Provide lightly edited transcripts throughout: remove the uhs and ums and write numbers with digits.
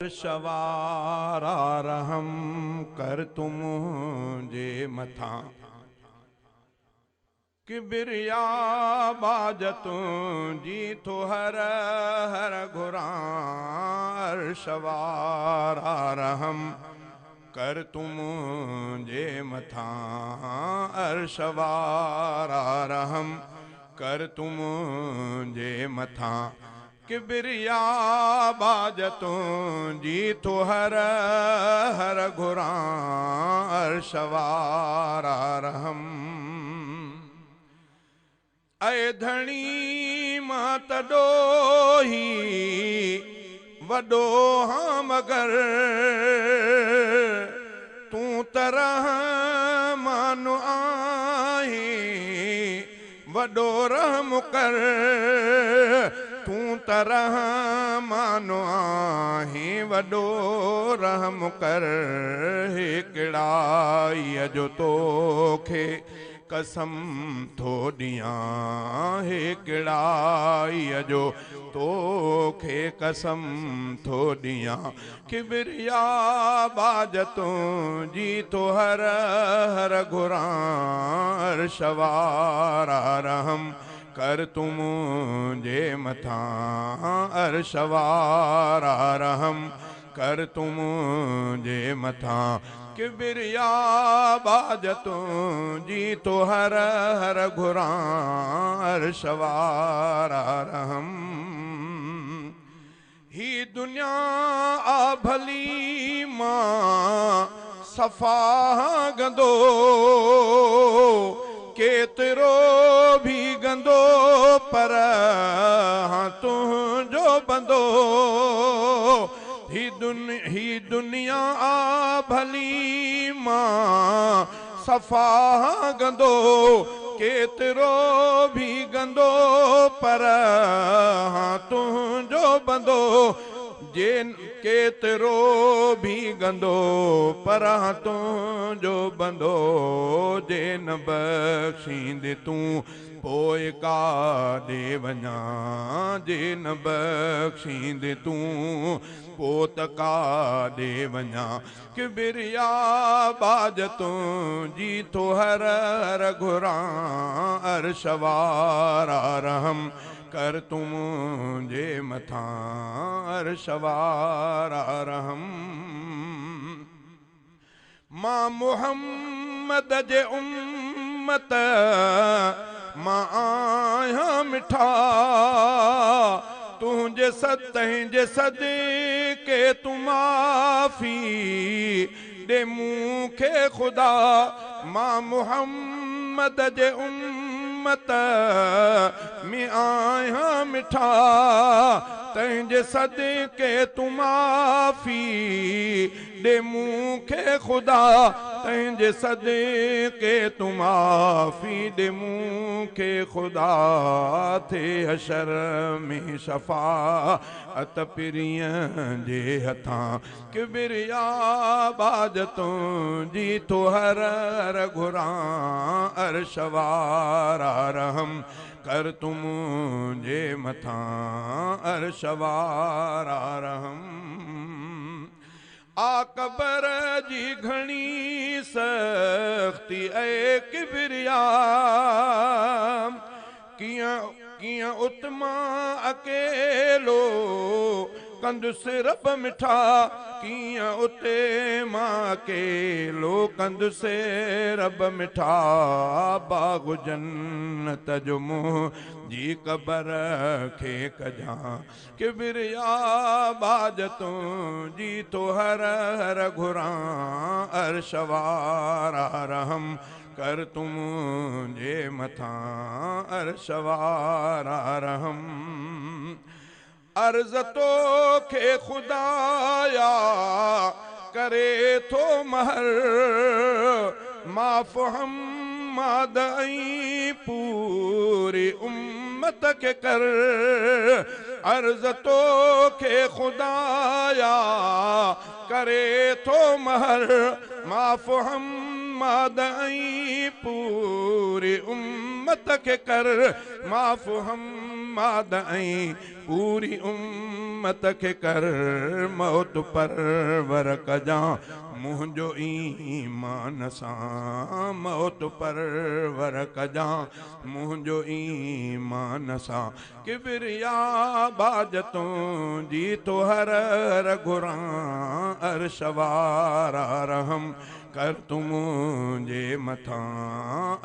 शवारा रहम कर तुम मुंहिंजे मथां किबरिया बाज तुंहिंजी थो हर हर घुरां अर्शवारा रहम कर तुम मुंहिंजे मथां अर्शवारा रहम कर तुम मुंहिंजे मथां किबरिया बाज तुंहिंजी थो हर हर घुरां अर्शवारा रहम। ऐ धणी मां त ॾोही वॾो हां मगर तूं त रहमान आहीं वॾो रहम कर तूं त रहमान आहीं वॾो रहम कर हिकिड़ाईअ जो तोखे कसम थो ॾियां हिकिड़ाईअ जो तोखे कसम थो ॾियां किबरिया बाज तुंहिंजी थो हर हर घुरां अर्शवारा रहम कर तुम मुंहिंजे मथां अर्शवारा रहम कर तुम मुंहिंजे मथां किबरिया बाज तुंहिंजी थो हर हर घुरां अर्शवारा रहम। ही दुनिया आ भली मां सफ़ा गंदो केतिरो भी गंदो पर हाँ तुंहिंजो बंदो ही दुनिया आ भली मां सफ़ा गंदो केतिरो भी गंदो पर हाँ तुंहिंजो बंदो जे केतिरो भी गंदो पर हाँ तुंहिंजो बंदो जे न बख़्शींदे तूं पोइ काॾे वञा जे न बख़्शींदे तूं पोइ त काॾे वञा किबरिया बाज तुंहिंजी थो हर हर घुरां अर्शवारा रहम कर तुम मुंहिंजे मथां अर्शवारा रहम। मां मुहम्मद जे उम्मत मां आहियां मिठा तुंहिंजे तुंहिंजे सदके तूं माफ़ी ॾे मूंखे ख़ुदा मां मुहम्मद जे उम्मत में आहियां मिठा तुंहिंजे सदके तूं माफ़ी ॾे मूंखे ख़ुदा तुंहिंजे सदके तूं माफ़ी ॾे मूंखे ख़ुदा थे हशर में शफ़ाअत पीरीअ जे हथां किबरिया बाज तुंहिंजी थो हर हर घुरां अर्शवारा रहम कर तुम मुंहिंजे मथां अर्शवारा रहम। आ क़बर जी घणी सख़्ती ऐ किबरिया कीअं कीअं उत मां अकेलो कंदुसि रब मिठा कीअं उते मां अकेलो कंदुसि रब मिठा बाग़ जन्नत जो मुंहिंजी क़बर खे कजां किबरिया बाज तुंहिंजी थो हर हर घुरां अर्शवारा रहम कर तुम मुंहिंजे मथां अर्शवारा रहम। अर्ज़ तोखे ख़ुदाया करे थो महर माफ़ हम्माद ऐं पूरी उम्मत खे कर अर्ज़ तोखे ख़ुदाया करे थो महर माफ़ हम्माद ऐं पूरी उम्मत खे कर माफ़ हम्माद ऐं पूरी उम्मत खे कर मौत परवर कजां मुंहिंजो ईमान सां, मौत परवर कजां मुंहिंजो ईमान सां। किबरिया बाज तुंहिंजी थो हर हर घुरां, अर्श वारा रहम कर तूं मुंहिंजे मथां,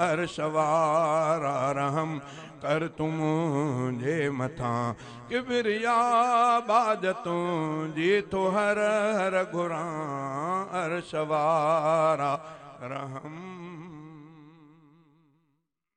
अर्श वारा रहम कर तूं मुंहिंजे मथां। किबरिया बाज तुंहिंजी थो हर हर घुरां, अर्श वारा रहम